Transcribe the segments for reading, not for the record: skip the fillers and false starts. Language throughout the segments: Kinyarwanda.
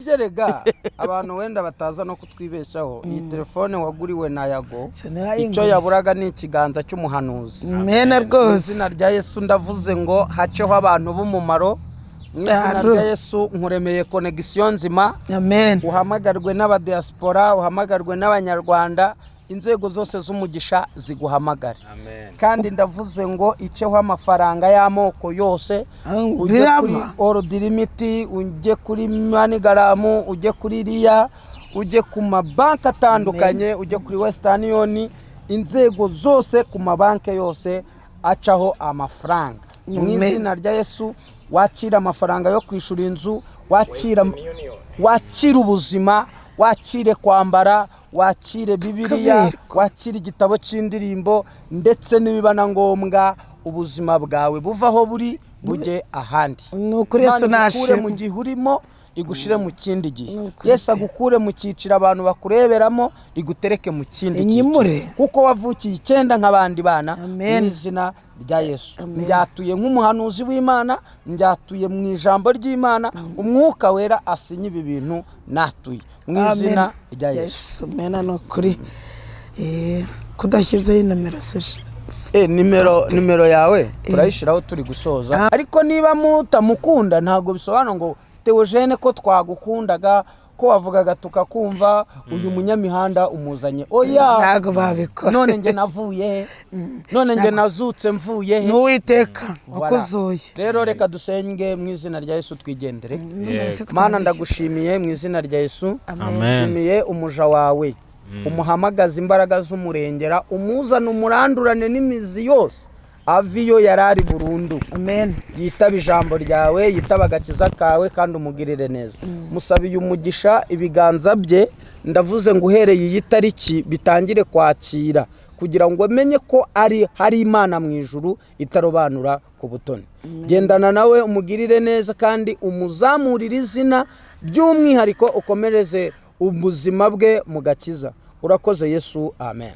Urebye rega, abantu wenda bataza no kutwibeshaho, iyi telefone waguriwe na Yago, icyo yaburaga ni ikiganza cy'umuhanuzi. Mena Mu rwose. izina rya Yesu ndavuze ngo haceho abantu b'umumaro. Mu izina Aru. rya Yesu nkuremeye connexion nzima. Amen. Uhamagarwe n'abadiaspora, uhamagarwe n'Abanyarwanda, inzego zose z'umugisha ziguhamagare. Amen. Kandi ndavuze ngo iceho amafaranga y'amoko yose. Ah, Ujye biraba. kuri World Remit, ujye kuri MoneyGram, ujye kuri Ria, ujye ku mabanki atandukanye, ujye kuri Western Union, inzego zose, ku mabanki yose acaho amafaranga. Mu Amen. izina rya Yesu wakira amafaranga yo kwishyura inzu, wakira ubuzima, wakire kwambara, wakire Bibiliya, Tukaberwa. wakire igitabo cy'indirimbo, ndetse nibiba na ngombwa ubuzima bwawe buva aho buri bujye ahandi. Ni ukuri, Yesu Imana igukure nashimwe. mu gihe urimo, igushire mu kindi gihe. Ni ukuri. Yesu agukure mu cyiciro abantu bakureberamo, igutereke mu kindi Inyimure. cyiciro, kuko wavukiye icyenda nk'abandi bana. Amen. Mu izina rya Yesu Amen. njyatuye nk'umuhanuzi w'Imana, njyatuye mu ijambo ry'Imana, Umwuka Wera asinye ibi bintu natuye mu izina rya Yesu. Yesu, mena, ni ukuri. Kudashyizeho inomero se? Nimero yawe turayishyiraho turi gusoza. Ariko niba mutamukunda, ntabwo bisobanura ngo Teogene, ko twagukundaga, ko wavugaga tukakumva, uyu munyamihanda umuzanye, oya. Ntabwo babikora. None njye navuye he? None njye nazutse mvuye he? N'Uwiteka Voilà. wakuzuye. Rero reka dusenge mu izina rya Yesu, twigendere. Nomero se Mana, twazishyira? ndagushimiye mu izina rya Yesu. Amen. Nshimiye umuja wawe, umuhamagaza imbaraga z'umurengera, umuzane, umurandurane n'imizi yose, ave iyo yari ari burundu. Amen. Yitaba ijambo ryawe, yitaba agakiza kawe, kandi umugirire neza. Musabiye umugisha ibiganza bye. Ndavuze ngo uhereye iyi tariki bitangire kwakira, kugira ngo amenye ko ari hari Imana mu ijuru itarobanura ku butoni. Gendana nawe, umugirire neza kandi umuzamurire izina, by'umwihariko ukomereze ubuzima bwe mu gakiza. Urakoze Yesu, amen.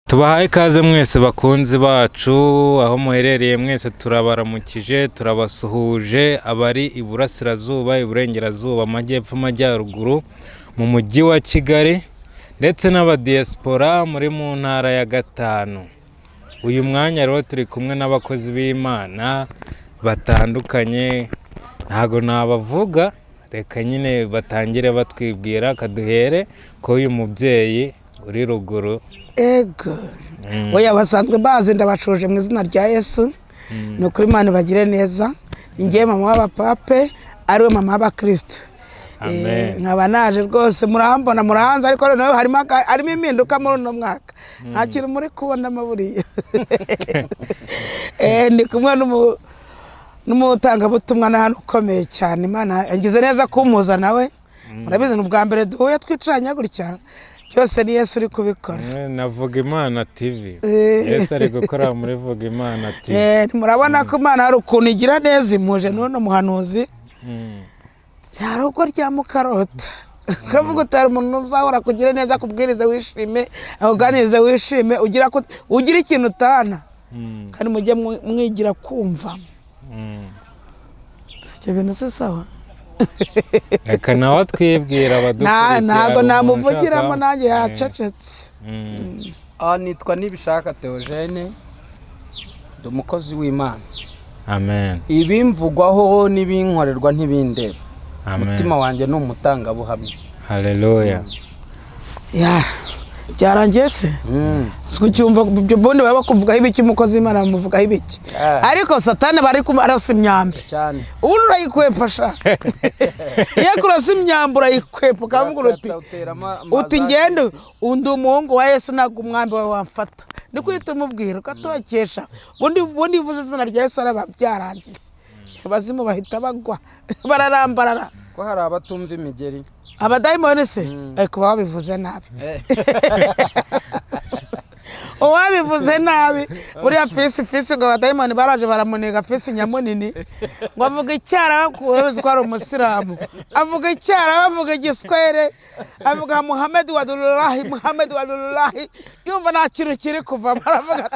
Tubahaye ikaze mwese bakunzi bacu aho muherereye mwese, turabaramukije, turabasuhuje, abari iburasirazuba, iburengerazuba, amajyepfo, amajyaruguru, mu mujyi wa Kigali, ndetse n'abadiyasipora muri mu ntara ya gatanu. Uyu mwanya rero turi kumwe n'abakozi b'Imana batandukanye. Ntabwo nabavuga, reka nyine batangire batwibwira. Kaduhere ko uyu mubyeyi uri ruguru. Ego, oya, basanzwe bazi. Ndabacuje mu izina rya Yesu. Ni ukuri, Imana ibagire neza. Ni ngewe mama w'abapape, ariwe mama w'abakristo. Amen. Nkaba naje rwose, murambona, murahanze, ariko noneho harimo impinduka muri uno mwaka, nta kintu muri kubonamo buriya. Ndi kumwe n'umutangabutumwa na hano ukomeye cyane. Imana yagize neza kumuza nawe. Murabizi, ni ubwa mbere duhuye twicaranye gutya. Byose ni Yesu uri kubikora. Na Vuga Imana TV. Yesu ari gukora muri Vuga Imana TV. Murabona ko Imana hari ukuntu igira neza, imuje n'uno muhanuzi. Cyari urugo rya Mukarota, kavuga utari umuntu uzahora kugira neza, akubwirize wishime, akuganirize wishime, ugira ikintu utahana. Kandi mujye mwigira kumva. Ibyo bintu si sawa. Reka nawe twibwira abadukurikira. Ntago Hari umuntu namuvugiramo nanjye yacecetse. Aha nitwa Nibishaka Theogene, ndi umukozi w'Imana. Amen. Ibimvugwaho n'ibinkorerwa ntibindeba. Amen. Umutima wanjye ni umutangabuhamya. Haleluya. Ya, byarangiye se? Si ucyumva ibyo, ubundi baba bakuvugaho ibiki? Umukozi w'Imana bamuvugaho ibiki? Ah. Ariko Satani bari arasa imyambi. Cyane. Ubundi urayikwepa sha. Iyo kurasa imyambi urayikwepa, ukamubwira uti Utera uti ngende undi umuhungu wa Yesu, ntabwo umwambi wawe wamfata. Ni kuhita umubwira ukatokesha. Ubundi iyo uvuze izina rya Yesu araba byarangiye, abazimu bahita bagwa, bararambarara. Ko hari abatumva imigeri. Abadayimoni se? Ariko baba babivuze nabi. Uwabivuze nabi buriya fisi fisi ngo abadayimoni baraje baramuniga fisi nyamunini ngo avuga icyarabu, urabizi ko ari umusilamu, avuga icyarabu, avuga igiswere, avuga Muhamedi wadullahi, Muhamedi wadullahi, yumva nta kintu kiri kuvamo. Aravuga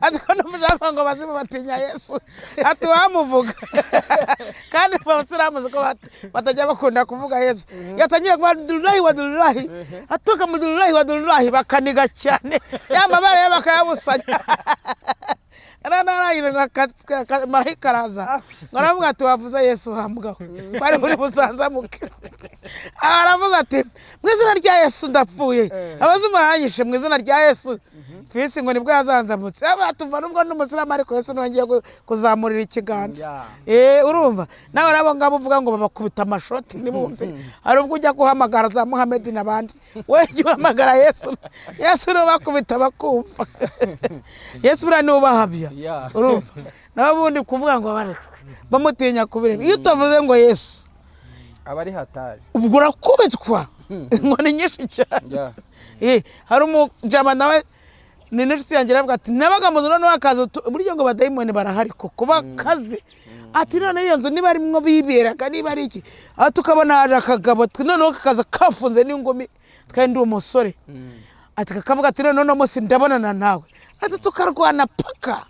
ati ko numva avuga ngo bazimu batinya Yesu, ati wamuvuga kandi abasilamu uzi ko batajya bakunda kuvuga Yesu. Yatangira kuvuga wadullahi wadullahi, atuka mudullahi wadullahi, bakaniga cyane ya mabere ye bakayabusanya. Narangije ngo marayika araza ngo aravuga ati wavuze Yesu hambwaho ko ari muri busanzamuke. Aravuze ati mu izina rya Yesu ndapfuye, abazimu baranyishe mu izina rya Yesu. Fisi ngo nibwo yazanzamutse tuva nubwo n'umusilamu ariko Yesu niwe ngiye kuzamurira ikiganza. Urumva nawe nabo ngabo uvuga ngo babakubita amashoti ntibumve, hari ubwo ujya guhamagara za Muhamedi n'abandi, we jya uhamagara Yesu, Yesu niwe ubakubita bakumva. Yesu buriya niwe ubahamya. Urumva nawe ubundi kuvuga ngo bamutinya kubireba, iyo utavuze ngo Yesu aba ari hatari. Ubwo urakubitwa inkoni nyinshi cyane. Hari umujama nawe ni n'inshuti yanjye, aravuga ati nabaga mu nzu noneho hakaza burya ngo abadayimoni barahari koko bakaze, ati none iyo nzu niba arimwo biberaga niba ari iki, aho tukabona haje akagabo noneho kakaza kafunze n'ingumi, twari ndi umusore, ati kakavuga ati none uno munsi ndabonana nawe, ati tukarwana paka,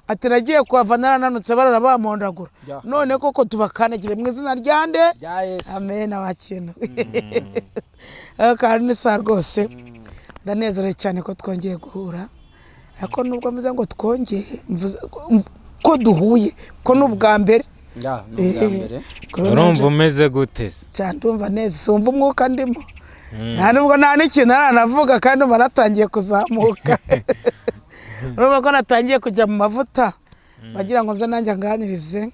ati nagiye kuhava narananutse barara bampondagura. None koko tubakanagire mu izina rya nde? Rya Yesu. Amen. Wakintu kandi ni saa rwose ndanezerewe cyane ko twongeye guhura, ariko nubwo mvuze ngo twongeye, mvuze ko duhuye ko ni ubwa mbere. Ya, ni ubwa mbere. Urumva umeze gute se? Cyane, ndumva neza, sumva umwuka ndimo, nta nubwo nta n'ikintu naranavuga kandi ndumva natangiye kuzamuka. Urumva ko natangiye kujya mu mavuta bagira ngo nze nanjye anganirize,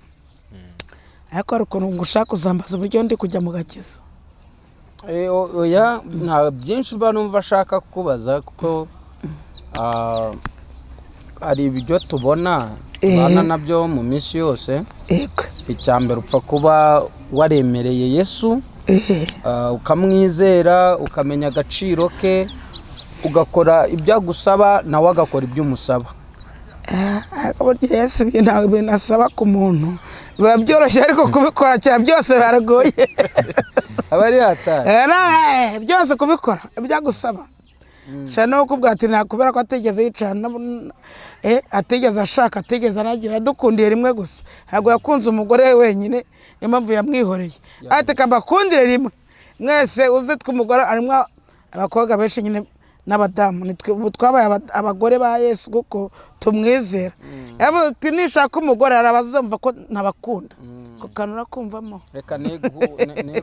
ariko hari ukuntu ngo ushaka kuzambaza uburyo ndi kujya mu gakiza. Oya, nta byinshi mba numva ashaka kukubaza kuko hari ibyo tubona tubana nabyo mu minsi yose. Icya mbere upfa kuba waremereye Yesu, ukamwizera, ukamenya agaciro ke, ugakora ibyo agusaba nawe agakora ibyo umusaba. Ariko burya Yesu ibyo ntabwo ibintu asaba ku muntu biba byoroshye, ariko kubikora cyane byose biragoye. Aba ari hatari. Byose kubikora ibyo agusaba, nshobora no kukubwira ati nta kubera ko atigeze yicara atigeze ashaka, atigeze anagira, adukundiye rimwe gusa. Ntabwo yakunze umugore we wenyine, niyo mpamvu yamwihoreye, ati mbakundire rimwe mwese. Uzi tw'umugore harimo abakobwa benshi nyine n'abadamu, nitwe ubu twabaye abagore ba Yesu kuko tumwizera. Yavuze ati nishaka umugore hari abazumva ko ntabakunda, ako kantu urakumvamo. Reka ne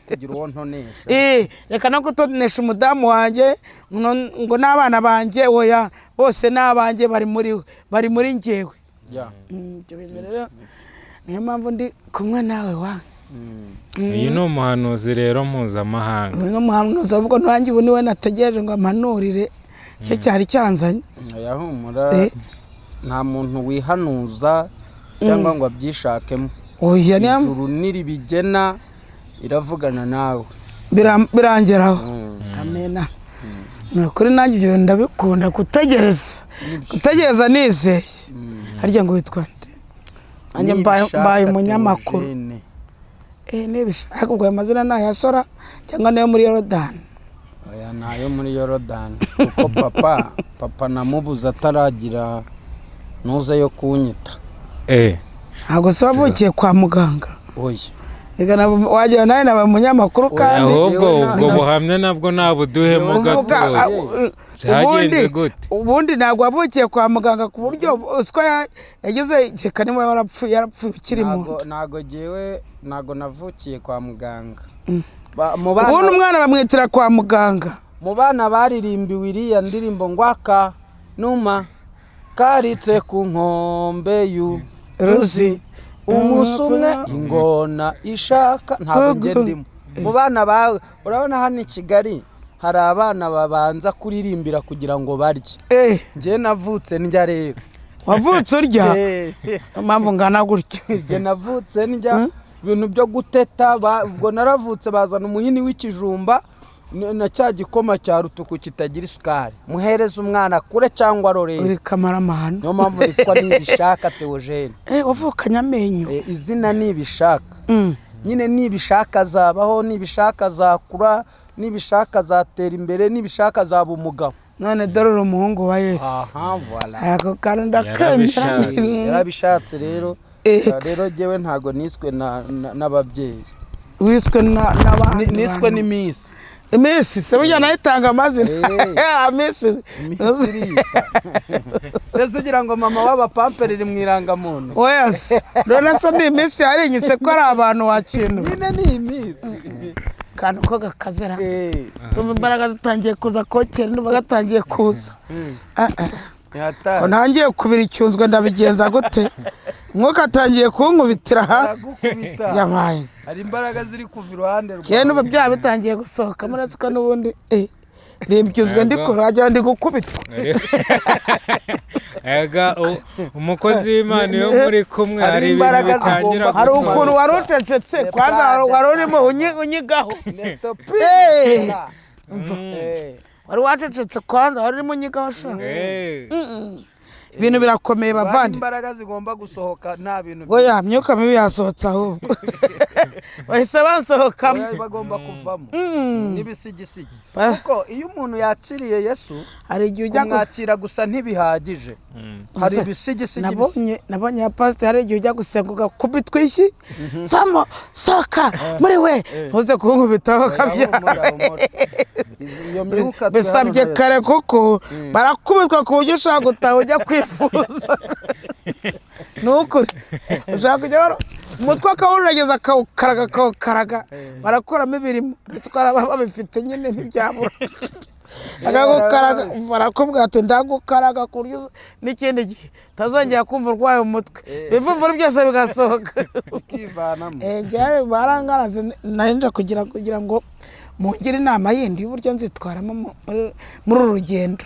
kugira uwo ntonesha. Reka no kutonesha umudamu wanjye ngo n'abana banjye, oya, bose ni abanjye, bari muri we, bari muri njyewe. Ibyo bintu rero niyo mpamvu ndi kumwe nawe wa. Uyu ni umuhanuzi rero mpuzamahanga. Uyu ni umuhanuzi, ahubwo nanjye ubu niwe nategereje ngo ampanurire, cyo cyari cyanzanye. Oya, humura. Nta muntu wihanuza cyangwa ngo abyishakemo. Oya, niyo Ijuru niribigena iravugana nawe. Birangeraho. Amena, ni ukuri nanjye ibyo bintu ndabikunda, gutegereza, gutegereza nizeye. Harya ngo witwa nde? Nanjye Nibishaka mbaye umunyamakuru. Theogene. Nibishaka ubwo ayo mazina ni ayasora cyangwa nayo muri Yorodani? Oya, nayo muri Yorodani kuko papa namubuze ataragira ntuze yo kunyita. Ntabwo se wavukiye kwa muganga? Oya. Reka wagira nawe nabaye umunyamakuru kandi. Ahubwo Yewe ubwo buhamya nabwo nabuduhemo Uvuga, gatoya. Byagenze ubundi gute? Ubundi ntabwo wavukiye kwa muganga ku buryo uswa yagize reka niba warapfuye, yarapfuye ukiri mu Ntago nda. Ntago jyewe ntago navukiye kwa muganga. Mu Ubundi bana umwana bamwitira kwa muganga. Mu bana baririmbiwe iriya ndirimbo ngo aka numa karitse ku nkombe yu ruzi umunsi umwe ingona ishaka, ntabwo njye ndimo mu bana bawe. Urabona hano i Kigali hari abana babanza kuririmbira kugira ngo barye. Njye navutse ndya rero. Wavutse urya? Niyo mpamvu ngana gutyo. Njye navutse ndya ibintu byo guteta, ubwo naravutse bazana umuhini w'ikijumba. Na cya gikoma cya rutuku kitagira isukari, muhereze umwana kure cyangwa arorere. Uri kamaramahano. Niyo mpamvu nitwa Nibishaka Theogene. Wavukanye amenyo. Izina Nibishaka nyine, nibishaka azabaho, nibishaka azakura, nibishaka azatera imbere, nibishaka azaba umugabo. None dore uri umuhungu wa Yesu. Aha, voilà. Ako kantu ndakemera. Yarabishatse. Yarabishatse rero. Rero jyewe ntago niswe n'ababyeyi. Wiswe n'abandi Niswe bantu. n'iminsi. Iminsi se burya nayo itanga amazina? Iminsi. Iminsi irita mbese, ugira ngo mama w'abapamperi iri mu irangamuntu? Wese none se ni iminsi yarinyise ko ari abantu wakintu? Nyine ni iminsi. Kantu ko gakazera. Ndumva imbaraga zitangiye kuza, kokera ndumva gatangiye kuza. Ah, ah. Ntihatari. Ko ntangiye kubira icyunzwe, ndabigenza gute? Umwuka atangiye kunkubitira ha. Aragukubita. Yabaye. Hari imbaraga ziri kuva iruhande Kera n'ubu byaba bitangiye gusohoka, muretse ko n'ubundi nibyuzwe ndi wagira ndi gukubitwa. Ega umukozi w'Imana iyo muri kumwe Hari hari ibintu imbaraga bitangira zigomba Hari gusohoka. ukuntu wari ucecetse kwanza, wari urimo unyigaho. Wari wacecetse kwanza, wari urimo unyigaho sha. Ibintu birakomeye. Hari Bavandi, imbaraga zigomba gusohoka, nta bintu oya, myuka mibi yasohotse, ahubwo bahise basohokamo. Oya, bagomba kuvamo n'ibisigisigi, kuko iyo umuntu yakiriye Yesu, Hari igihe ujya kumwakira gusa ntibihagije, hari ibisigisigi. Nabonye ya pasiteri, hari igihe ujya gusenga ugakubitwa ishyi, vamo, sohoka muri we, ntuze kunkubitaho Oya, kabyara. humura, humura. Iyo myuka Bisabye tuyahanure. kare, kuko barakubitwa ku buryo ushaka gutaha ujya kwifuza. Ni ukuri, ushaka kujya umutwe akawurageza, akawukaraga, akawukaraga, barakuramo ibirimo, ndetse ko hari ababa babifite nyine, ntibyabura. Akagukaraga, barakubwira ati ndagukaraga ku buryo n'ikindi gihe utazongera kumva urwaye umutwe, ibivumvuri byose bigasohoka. Ukivanamo. Njyewe barangaraze, nari nje kugira ngo mungire inama yindi y'uburyo nzitwaramo muri uru rugendo.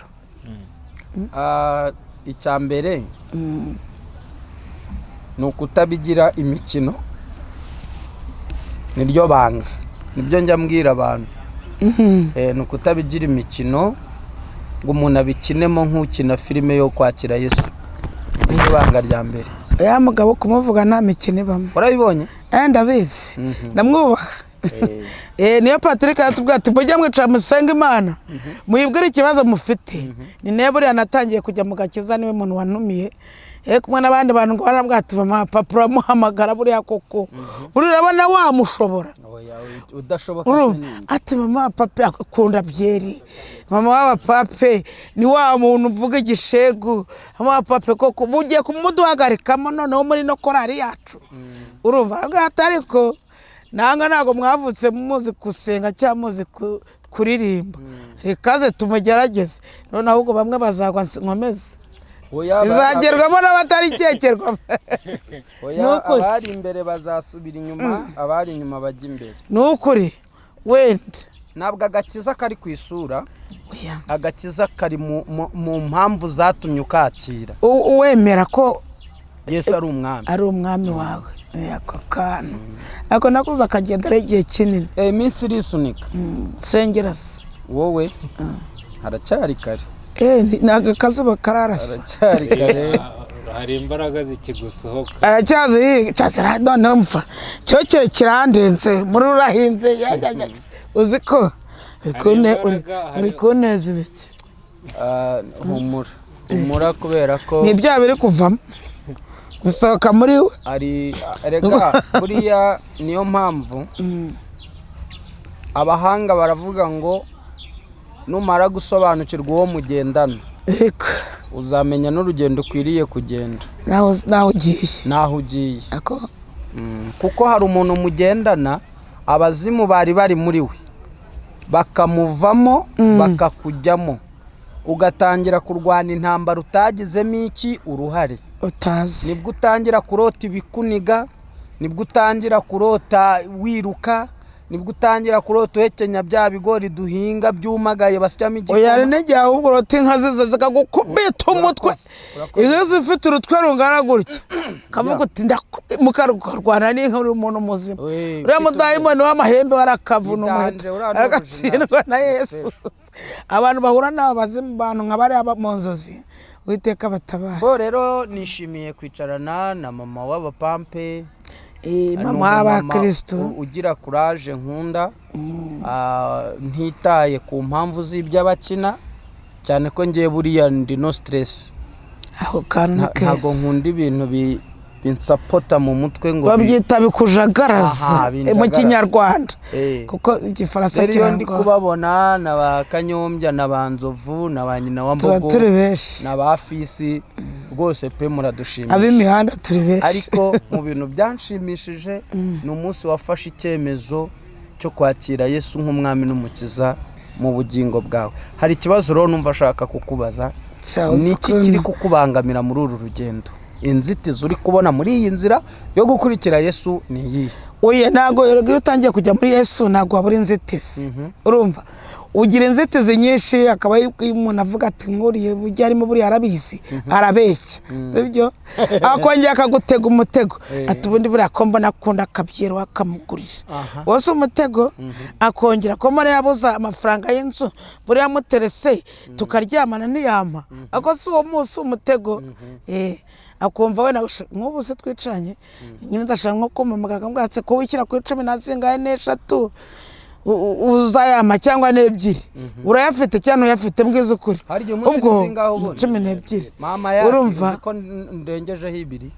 Ah, icya mbere ni ukutabigira imikino, niryo banga, nibyo njya mbwira abantu. Ni ukutabigira imikino ngo umuntu abikinemo nk'ukina filime yo kwakira Yesu, niryo banga rya mbere. Ya mugabo kumuvuga nta mikino ibamo. Warabibonye? Ndabizi, ndamwubaha. Niyo Patrick yatubwiye ati mujye mwicara musenge Imana, muyibwire ikibazo mufite. Ni nayo buriya natangiye kujya mu gakiza, niwe muntu wantumiye kumwe n'abandi bantu, ngo barambwira ati mama papa uramuhamagara buriya koko, buriya urabona wamushobora? Oya, udashoboka. Urumva? Sinini. Ati mama pape akunda byeri, mama w'aba pape ni wa muntu uvuga igishegu, mama wa pape koko ugiye kumuduhagarikamo noneho muri no korari yacu. Urumva, aravuga ati ariko nanga ntabwo mwavutse muzi gusenga cyangwa muzi kuririmba, rekaze tumugerageze noneho, ahubwo bamwe bazagwa nkomeze. Oya, Izagerwamo n'abatarikekerwa. Oya, Ni ukuri. abari imbere bazasubira inyuma, abari inyuma bajya imbere. Ni ukuri wenda. Ntabwo agakiza kari ku isura. Oya. Agakiza kari mu mpamvu zatumye ukakira. Uwemera ko Yesu ari umwami. Ari umwami wawe. Ako kantu ako nakuze akagenda ari igihe kinini. Iminsi irisunika. Nsengera se. Wowe haracyari kare. Ntabwo akazuba kararasa. Haracyari kare. Hari imbaraga zikigusohoka. Aracyazi cyazira, noneho mfa cyokere kirandenze muri urahinze ya, ya, ya. Uzi ko uri Imbaraga, uri kuneza ibiki? Ah, humura, humura, kubera ko Ni ibyaha biri kuvamo bisohoka muri we. Ari rega buriya, niyo mpamvu abahanga baravuga ngo numara gusobanukirwa uwo mugendana, Yego. uzamenya n'urugendo ukwiriye kugenda. Nawe ugiye. N'aho ugiye. Ako. Kuko hari umuntu mugendana, abazimu bari bari muri we bakamuvamo, bakakujyamo, ugatangira kurwana intambara utagizemo iki uruhare. Utazi. Nibwo utangira kurota ibikuniga, nibwo utangira kurota wiruka. Nibwo utangira kurota uhekenya bya bigori duhinga byumagaye basyamo Oya, hari igikoma. n'igihe ahubwo urota inka ziza zikagukubita umutwe. Urakoze, urakoze. Inka zifite urutwe rungana gutya, kavuga uti mukarwana n'inka uri umuntu muzima. We, Uriya ufite mudayimoni w'amahembe warakavuna Ni umuheto, danger, uriya ni aragatsindwa na original. Yesu. Abantu bahura n'aba bazimu, bantu nka bariya mu nzozi, Uwiteka batabara. Bo rero nishimiye kwicarana na mama w'abapampe. Eh, Ni mama umumama w'abakristo. Ugira courage nkunda. Ntitaye ku mpamvu z'ibyo abakina cyane ko ngiye buriya ndi no stress. Ako kantu ni Ntabwo keza. nkunda ibintu binsapota mu mutwe ngo Babyita bikujagaraza. Aha, Mu binjagaraza. Kinyarwanda, Eh. kuko Igifaransa Rero iyo ndi kirangora. kubabona na ba Kanyombya na ba Nzovu na ba nyina wa Tuba Mbogo turi benshi. na ba Fisi, rwose pe muradushimisha. Ab'imihanda turi benshi. Ariko mu bintu byanshimishije ni umunsi wafashe icyemezo cyo kwakira Yesu nk'umwami n'umukiza mu bugingo bwawe. Hari ikibazo rero numva ashaka kukubaza. Ni iki kiri kukubangamira muri uru rugendo? Inzitizi uri kubona muri iyi nzira yo gukurikira Yesu ni iyihe? Oya, ntabwo iyo utangiye kujya muri Yesu ntabwo wabura inzitizi. Urumva ugira inzitizi nyinshi, akaba iyo umuntu avuga ati nkuriye ujya arimo buriya arabizi, arabeshya, sibyo? Akongera akagutega umutego, ati ubundi buriya ko mbona akunda akabyero akamugurira. Wose umutego, akongera ko mbona yabuze amafaranga y'inzu, buriya muterese tukaryamana ntiyampa, ako si uwo munsi umutego. Akumva wenda nk'ubu se twicaranye nyine, ndashaka nko kumamaga akambwira ati ko wishyira kuri cumi na zingahe n'eshatu uzayampa cyangwa n'ebyiri, urayafite cyangwa ntuyafite, mbwiza ukuri. Hari igihe umunsi Ubwo ni zingahe ubundi? 12. Mama yacu. Urumva? Uzi ko ndengejeho ibiri.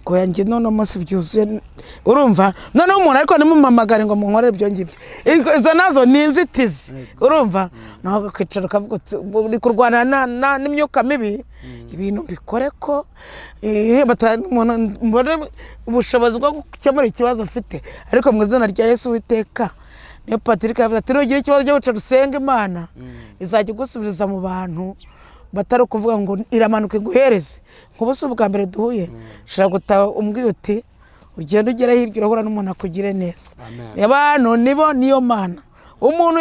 Oya, njye none umunsi byuzuye, urumva noneho umuntu ariko nimumamagare ngo munkorere ibyo ngibyo. Izo nazo ni inzitizi, urumva nawe ukicara ukavuga uti uri kurwana n'imyuka mibi, ibintu mbikore ko umuntu mbone ubushobozi bwo gukemura ikibazo afite, ariko mu izina rya Yesu Uwiteka. Niyo Patrick yavuze ati nugira ikibazo cyo wicara usenga Imana izajya igusubiriza mu bantu, batari ukuvuga ngo iramanuka iguhereze. Nk'ubu si ubwa mbere duhuye, ushobora gutaha umbwiye uti ugenda ugere hirya urahura n'umuntu akugire neza. Amen. Abantu nibo niyo Mana umuntu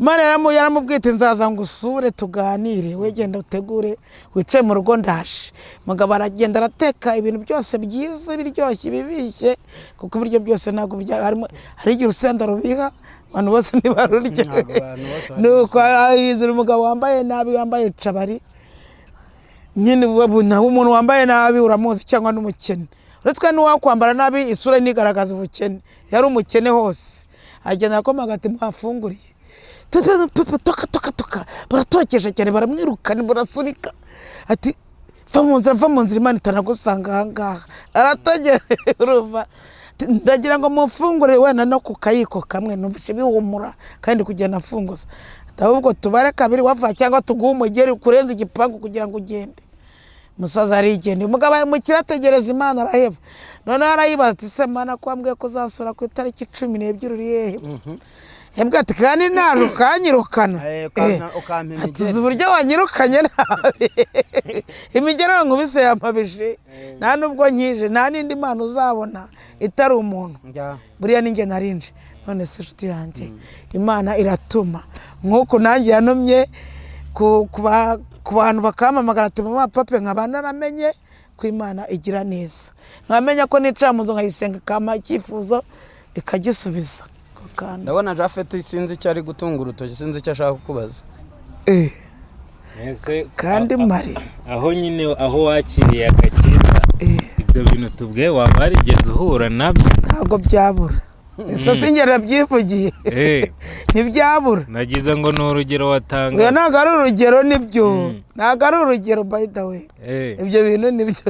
Imana yaramubwiye iti nzaza ngo usure tuganire, we genda utegure wicaye mu rugo ndaje. Mugabo aragenda arateka ibintu byose byiza, biryoshye, ibibishye, kuko ibiryo byose ntabwo harimo, hari igihe urusenda rubiha abantu bose ntibarurya. Ntabwo abantu bose barya. Nuko yizira umugabo wambaye nabi, wambaye cabari nyine, nawe umuntu wambaye nabi uramuzi cyangwa n'umukene, uretse ko n'uwakwambara nabi isura ntigaragaza ubukene, yari umukene hose. Agenda akomaga ati mwafunguriye, toka toka toka, baratokesha cyane, baramwirukana, barasunika, ati va mu nzira, va mu nzira, Imana itanagusanga aha ngaha. Arategera, urumva Ati, ndagira ngo mufungure wenda no ku kayiko kamwe numvise bihumura kandi kugenda afunguza. Ati ahubwo tubare kabiri wava cyangwa tuguhe umugeri kurenza igipangu kugira ngo ugende. Umusaza arigendeye, umugabo mukire ategereza Imana araheba. Noneho arayibaza ati se Mana, ko wambwiye ko uzasura ku itariki 12 uri hehe? Yabwiye ati kandi naje ukanyirukana. Ukampa Ati imigeri. uzi uburyo wanyirukanye nabi, imigeri wankubise yampabije, nta nubwo nkije, nta n'indi mana uzabona itari umuntu. Buriya ninjye narinje. None se inshuti yanjye, Imana iratuma nk'uku nanjye yantumye ku bantu bakampamagara ati mama pape, nkaba naramenye ko Imana igira neza, nkamenya ko nicara mu nzu nkayisenga ikampa icyifuzo ikagisubiza. Ako kantu. Ndabona Japhet sinzi icyo ari gutunga urutoki, sinzi icyo ashaka kukubaza. Ese Kandi mari aho nyine aho wakiriye agakiza, ibyo bintu tubwiye waba warigeze uhura nabyo? Ntabwo byabura, ese sinjye nabyivugiye? Ntibyabura. Nagize ngo ni urugero Oya, watanga. ntabwo ari urugero, nibyo, ntabwo ari urugero by the way. Ibyo bintu nibyo.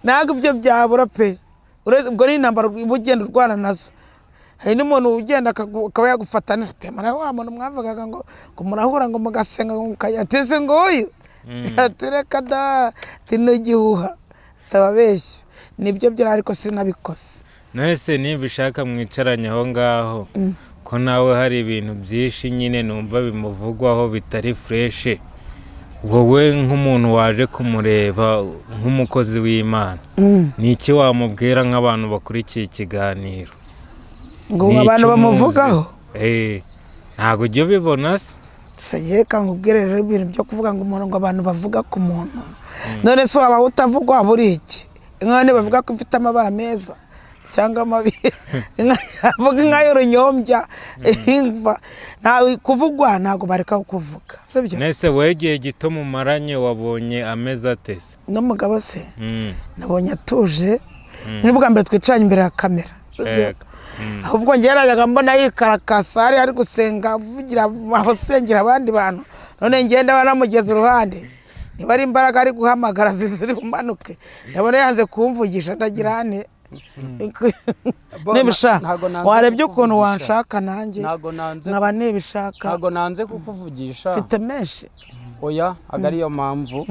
Ntabwo ibyo byabura pe. Ubwo ni intambara uba ugenda urwana nazo. Hari n'umuntu ugenda akaba yagufata neza ati mara wa muntu mwavugaga ngo murahura ngo mugasenga ngo mukajya, ati se nguyu, ati reka da, ati n'igihuha, atababeshya, nibyo byari ariko sinabikoze. Nese niba ushaka mwicaranye aho ngaho, ko nawe hari ibintu byinshi nyine numva bimuvugwaho bitari fresh, wowe nk'umuntu waje kumureba nk'umukozi w'Imana, ni iki wamubwira nk'abantu bakurikiye ikiganiro? Ngo Ni abantu icyo umuzi. bamuvugaho? Ntabwo ujya ubibona se? Reka nkubwire rero, ibintu byo kuvuga ngo umuntu, ngo abantu bavuga ku muntu, none se waba utavugwa waba uri iki? Inka bavuga ko ifite amabara meza cyangwa mabi, avuga inka y'urunyombya, imva ntawe kuvugwa, ntabwo bareka kuvuga, sibyo? Nese wowe igihe gito mumaranye wabonye ameze ate se? N'umugabo se? Nabonye atuje, ni bwa mbere twicaranye imbere ya kamera, sibyo? Yego. Ahubwo njyewe najyaga mbona yikarakasa ari gusenga, avugira abasengera abandi bantu. None ngenda banamugeza uruhande, niba ari imbaraga ari guhamagara ziri bumanuke. Ndabona yanze kumvugisha, ndagira ane? Nibishaka Ntago nanze warebye ukuntu kukuvugisha. wanshaka nanjye Ntago nanze. nkaba nibishaka. Ntago nanze kukuvugisha. Mfite menshi. Oya, aga ariyo mpamvu.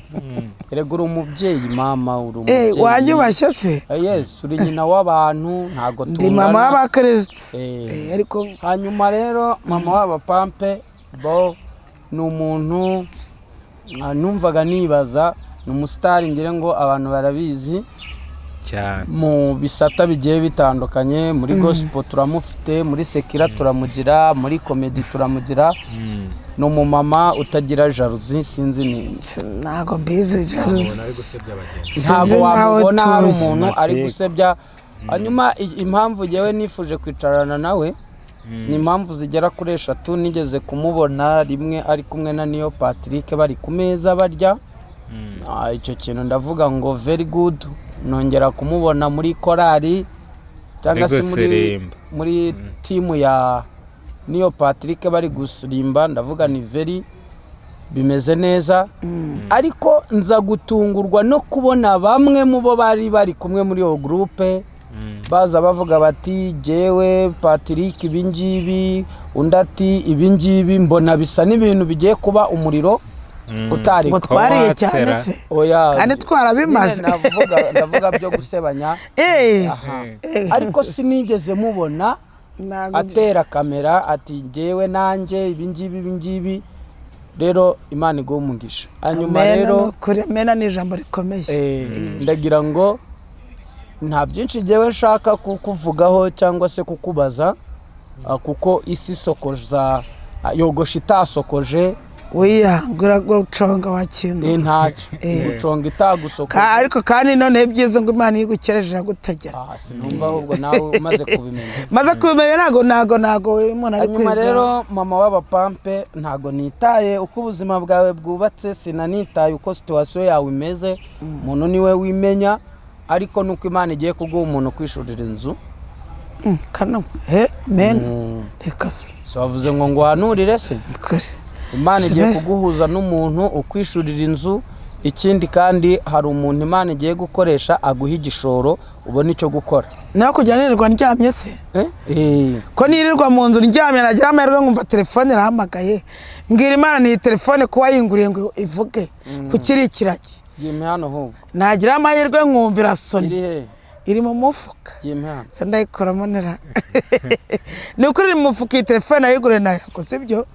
Erega uri umubyeyi, mama, uri Eh, umubyeyi. wanyubashye se? Yes, uri nyina w'abantu, ntago Ndi mama tungana. w'abakirisitu. Ariko Hanyuma rero mama w'abapampe bo ni umuntu, numvaga nibaza, ni umusitari, ngira ngo abantu barabizi Cyane. mu bisata bigiye bitandukanye. Muri gospel turamufite, muri secular turamugira, muri comedy turamugira. Ni umumama utagira jalousie, sinzi ni Ntabwo mbizi. Ntabwo Sinzi nawe wamubona hari tuzi. umuntu ari Mateka. gusebya. Hanyuma impamvu ngewe nifuje kwicarana nawe ni impamvu zigera kuri eshatu. Nigeze kumubona rimwe ari kumwe na Niyo Patrick, bari ku meza barya. Icyo kintu ndavuga ngo very good. Nongera kumubona muri korali cyangwa Ari se muri gusirimba. muri team ya Niyo Patrick bari gusirimba, ndavuga ni very bimeze neza. Ariko nza gutungurwa no kubona bamwe mu bo bari bari kumwe muri iyo groupe baza bavuga bati: "Jyewe Patrick ibi ngibi," undi ati: "Ibi ngibi." Mbona bisa n'ibintu bigiye kuba umuriro utarika. Ngo twariye cyane Watsera. se? Oya. Kandi twarabimaze. Nyine ndavuga byo gusebanya. Eh, Aha. Ariko sinigeze mubona ntabwo atera kamera ati: "Njyewe nanjye ibi ngibi, ibi ngibi." Rero Imana iguhe umugisha. Hanyuma Amena. rero Ni ukuri, amena ni ijambo rikomeye. Ndagira ngo nta byinshi njyewe nshaka kukuvugaho cyangwa se kukubaza, kuko isi isokoza, yogosha itasokoje. Wiya ngo guconga wakintu. Ntacyo guconga itagusokoje. Ariko kandi noneho ibyiza ngo Imana iyo igukereje iragutegera. Sinumva ahubwo nawe umaze kubimenya. Maze kubimenya, ntago umuntu ari Hanyuma kwiga. rero mama w'abapampe, ntago nitaye uko ubuzima bwawe bwubatse, sinanitaye uko situation yawe imeze, umuntu niwe wimenya. Ariko nuko Imana igiye kuguha umuntu kwishurira inzu. Kano he men, reka se. Si wavuze ngo nguhanurire se? Kuri. Imana igiye Shime. kuguhuza n'umuntu ukwishurira inzu. Ikindi kandi, hari umuntu Imana igiye gukoresha aguha igishoro, ubone icyo gukora. Nawe kujya nirirwa ndyamye se? Eh? Eh. Ko nirirwa mu nzu ndyamye, nagira amahirwe nkumva telefone irahamagaye, mbwira Imana ni iyi telefone kuba yinguriye ngo ivuge kuko iri ikiragi. Yimpe hano ahubwo. Nagira amahirwe nkumva irasoni. Iri he? Iri mu mufuka. Yimpe hano. Se ndayikuramo nera? Ni ukuri iri mu mufuka. Iyi telefone nayiguriye nayo, sibyo?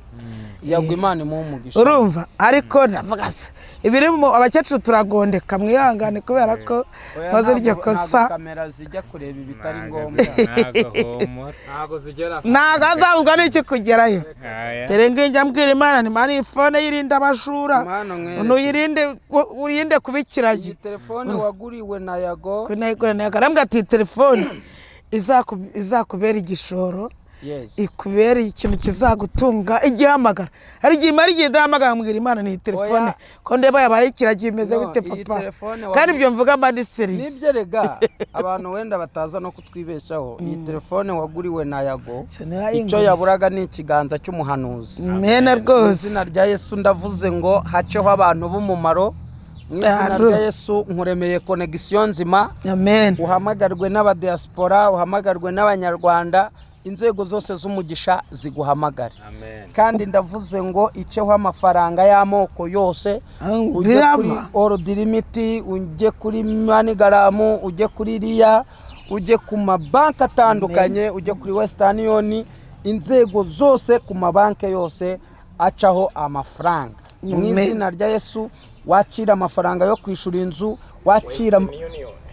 Yagwa, Imana imuhe umugisha. Urumva, ariko ndavuga se ibiri mu abakecuru turagondeka, mwihangane kubera ko Oya, nkoze iryo ntabwo kosa. Kamera zijya kureba ibitari ngombwa. Ntabwo humura. Ntabwo zigera. Ntabwo azabuzwa n'iki kugerayo. Aya. Dore ngiyi, mbwira Imana ni Imana iyi phone yirinde abajura. Impano nkwereke. Nuyirinde, urinde kuba ikiragi. Iyi telefone waguriwe na Yago. Kunayigura nayo arambwira ati: "Iyi telefone izakubera igishoro, ikubere ikintu kizagutunga igihamagara." Hari igihe imara igihe idahamagara, mbwira Imana ni iyi telefone Oya. ko ndeba yabaye ikiragi, imeze No, bite iyi papa? telefone Kandi ibyo mvuga mba ni sérieux. Nibyo rega, abantu wenda bataza no kutwibeshaho. Iyi telefone waguriwe na Yago, icyo yaburaga ni ikiganza cy'umuhanuzi. Mena Mu rwose. izina rya Yesu ndavuze ngo haceho abantu b'umumaro. Mu izina Aru. rya Yesu nkuremeye connexion nzima, Amen. uhamagarwe n'abadiaspora, uhamagarwe n'abanyarwanda, inzego zose z'umugisha ziguhamagare. Amen. Kandi ndavuze ngo iceho amafaranga y'amoko yose, ujye Biraba. kuri World Remit, ujye kuri MoneyGram, ujye kuri Ria, ujye ku mabanki atandukanye, ujye kuri Western Union, inzego zose, ku mabanki yose acaho amafaranga. Mu Amen. izina rya Yesu wakira amafaranga yo kwishyura inzu,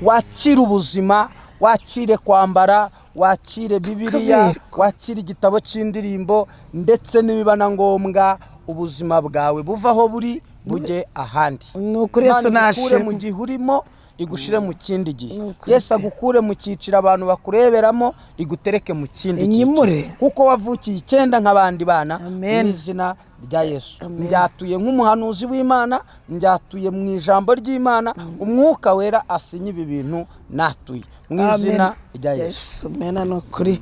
wakira ubuzima, wakire kwambara. Wakire Bibiliya, Tukaberwa. wakire igitabo cy'indirimbo, ndetse nibiba na ngombwa ubuzima bwawe buva aho buri bujye ahandi. Ni ukuri, Yesu Imana igukure nashimwe. mu gihe urimo, igushire mu kindi gihe. Ni ukuri Yesu pe. agukure mu cyiciro abantu bakureberamo, igutereke mu kindi Inyimure. cyiciro, kuko wavukiye icyenda nk'abandi bana. Amen. Mu izina rya Yesu, Amen. njyatuye nk'umuhanuzi w'Imana, njyatuye mu ijambo ry'Imana, Umwuka Wera asinye ibi bintu natuye mu izina rya Yesu. Yesu, mena, ni ukuri.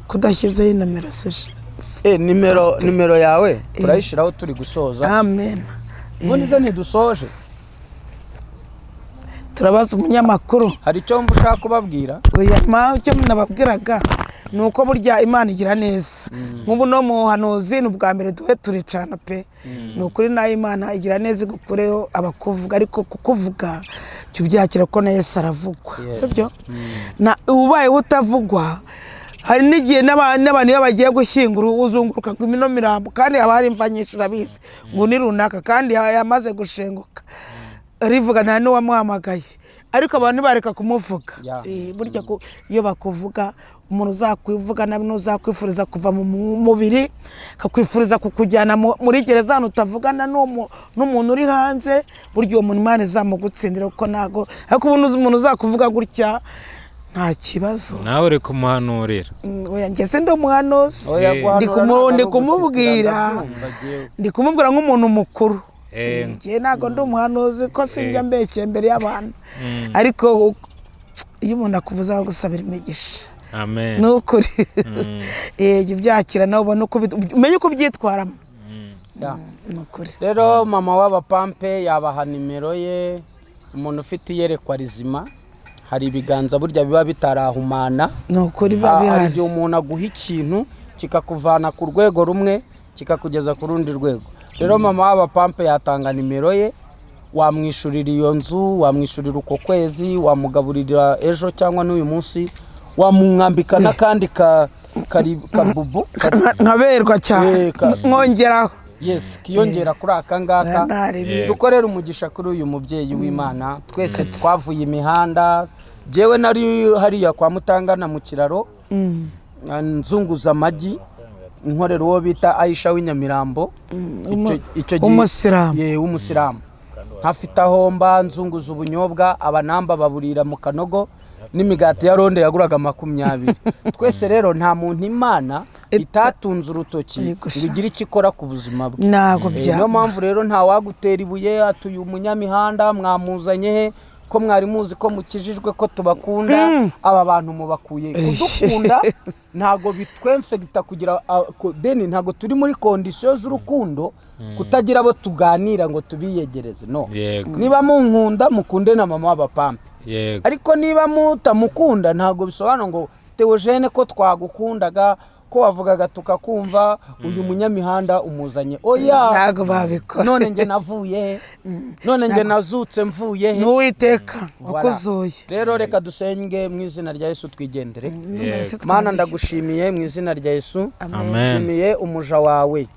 Kudashyizeho inomero seje? Nimero yawe turayishyiraho turi gusoza. Amen. Ubundi se ntidusoje? Turabaza umunyamakuru. Hari icyo mva ushaka kubabwira? Oya, ma, icyo nababwiraga ni uko burya Imana igira neza. Nk'ubu no muhanuzi ni ubwa mbere duhe turicana pe. Ni ukuri, nayo Imana igira neza, igukureho abakuvuga, ariko kukuvuga jya ubyakira ko na Yesu aravugwa. Sibyo? Na ubaye utavugwa, hari n'igihe n'abantu iyo bagiye gushyingura uzunguruka ku ino mirambo, kandi haba hari imva nyinshi, urabizi ngo ni runaka, kandi yamaze gushenguka, rivuga nta n'uwamuhamagaye, ariko abantu bareka kumuvuga. Burya iyo bakuvuga, umuntu uzakwivuga nabi n'uzakwifuriza kuva mu mubiri, akakwifuriza kukujyana muri gereza ahantu utavugana n'umuntu uri hanze, burya uwo muntu Imana izamugutsindira, kuko ntago. Ariko ubu umuntu uzakuvuga gutya nta kibazo. Nawe uri kumuhanurira. Oya, njye se ndi umuhanuzi? Oya, guhanura ntabwo Ndi ari kumubwira. ugutitira, ndabyumva jyewe. Ndi kumubwira nk'umuntu mukuru. Njye ntabwo ndi umuhanuzi, ko sinjya mbeshya imbere y'abantu, ariko iyo umuntu akuvuze aba agusabira imigisha. Amen. Ni ukuri. Jya ubyakira nawe, ubone uko umenye uko ubyitwaramo. Ni ukuri. Rero mama w'abapampe yabaha nimero ye. Umuntu ufite iyerekwa rizima, hari ibiganza burya biba bitarahumana. Ni ukuri, biba Hari bihari. igihe umuntu aguha ikintu kikakuvana ku rwego rumwe kikakugeza ku rundi rwego. Rero mama w'abapampe yatanga nimero ye, wamwishyurira iyo nzu, wamwishyurira uko kwezi, wamugaburira ejo cyangwa n'uyu munsi, wamwambika n'akandi kabubu. Nkaberwa cyane. Nkongeraho. Yes, kiyongera kuri aka ngaka. Ntarebe. Dukorere umugisha kuri uyu mubyeyi w'Imana. Twese twavuye imihanda. Jyewe nari hariya kwa Mutangana mu kiraro, nzunguza amagi, nkorera uwo bita Aisha w'inyamirambo. Icyo gihe Umusilamu. Ye, w'umusilamu. Ntafite aho mba, nzunguza ubunyobwa, abanamba baburira mu kanogo n'imigati ya ronde yaguraga 20. Twese rero nta muntu Imana itatunze urutoki Yego sha. ngo igire icyo ikora ku buzima bwe. Ntabwo Niyo byaba. mpamvu rero nta wagutera ibuye atuye umunyamihanda mwamuzanye he, ko mwari muzi ko mukijijwe, ko tubakunda, aba bantu mubakuye kudukunda ntabwo bitwemfegita kugira deni, ntabwo turi muri condition z'urukundo kutagira abo tuganira ngo tubiyegereze, no. Niba munkunda, mukunde na mama w'abapampe. Ariko niba mutamukunda, ntabwo bisobanura ngo Theogene ko twagukundaga, ko wavugaga tukakumva, uyu munyamihanda umuzanye, oya. Ntabwo babikora. None njye navuye he? None njye nazutse mvuye he? N'Uwiteka Voilà. wakuzuye. Rero reka dusenge mu izina rya Yesu, twigendere. Numero se Mana, twazishyira? ndagushimiye mu izina rya Yesu. Amen. Amen. Nshimiye umuja wawe,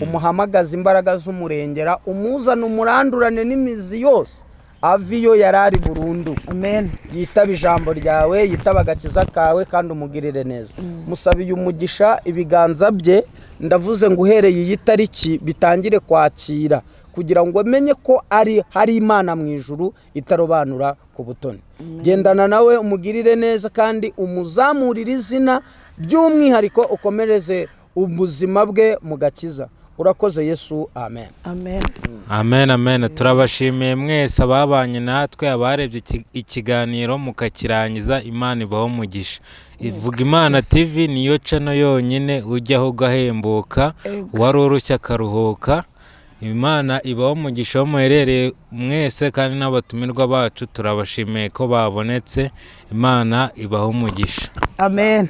umuhamagaza imbaraga z'umurengera, umuzane, umurandurane n'imizi yose, ave iyo yari ari burundu. Amen. Yitaba ijambo ryawe, yitaba agakiza kawe, kandi umugirire neza. Musabiye umugisha, ibiganza bye ndavuze ngo uhereye iyi tariki bitangire kwakira, kugira ngo amenye ko ari hari Imana mu ijuru itarobanura ku butoni. Gendana nawe, umugirire neza kandi umuzamurire izina, by'umwihariko ukomereze ubuzima bwe mu gakiza. Urakoze Yesu, amen. Amen. Amen, amen. Turabashimiye mwese ababanye natwe, abarebye ikiganiro mukakirangiza. Imana ibaho umugisha. Ivuga Imana TV niyo channel yonyine ujyaho ugahembuka, uwari urushya akaruhuka. Imana ibaho umugisha aho muherereye mwese, kandi n'abatumirwa bacu turabashimiye ko babonetse. Imana ibaho umugisha. Amen.